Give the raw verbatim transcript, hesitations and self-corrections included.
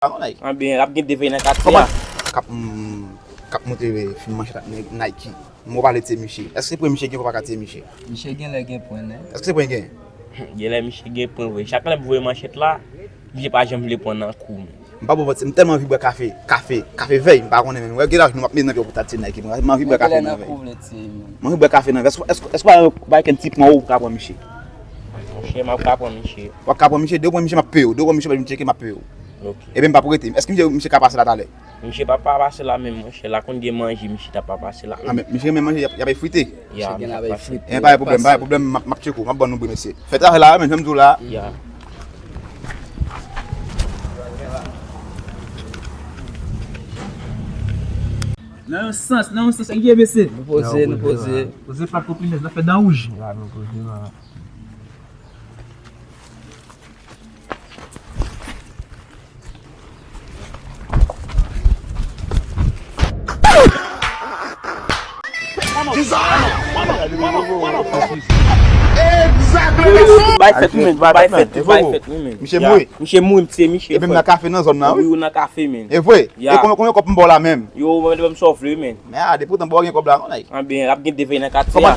Anbyen, ap gen de vèy nan katye a. Kòman? K ap, mm, k ap montre fim manchèt ak Nike. M wè w pale de misye. Èske se pwen misye gen pou pa ka tiye misye? Misye genlè gen pwen, nen. Èske se pwen gen? Genlè misye gen pwen vre. Chak lè m voye manchèt la, misye pa janm vle pran nan kou, men. M pa bon, m tèlman anvi bwè kafe, kafe, kafe vèy, m pa konnen menm. Wè, gen laj nou m ap met nan pye pou ta tiye Nike. M anvi bwè kafe nan vèy. M anvi bwè kafe nan vèy. Èske, èske, èske pa, pa gen ti pwen ou ka pran misye? Monchè, m ap ka pran misye. W ap ka pran misye, de w pran misye, m ap peye w. De w pran misye, m tcheke, m ap peye w. Ok. Ebyen, m pa pou rete. Èske misye, misye ka pase la talè? Misye pa, pa pase la menm, monchè. La konn gen manje, misye ta pa pase la menm. Ah, men misye renmen manje, y ap, y ap frite. Ya, misye gen la bay frite. Eh, pa gen pwoblèm, pa gen pwoblèm, m ap, m ap tcheke w, m ap ban nou bri, mesye. Fè travay la, men, jan m di w la. Ya. Nan yon sans, nan yon sans, enki mesye. Nou poze, nou poze. Poze pa konplimè, zafè dan wouj. Ya, nou poze, la. Bay fèt wi, men, bay fèt, bay fèt wi, men. Misye mouri. Misye mouri, m tiye misye. Epi m nan kafe nan zòn nan, wi. Wi, ou nan kafe, men. E vre? Ya. E konbyen, konbyen kòb m ba w la menm? Yo, mwen, mwen, m sòfle, men. Men a, depi ou tan ba w gen kòb la, non, nèg. Anbyen, ap gen de vèy nan katye a.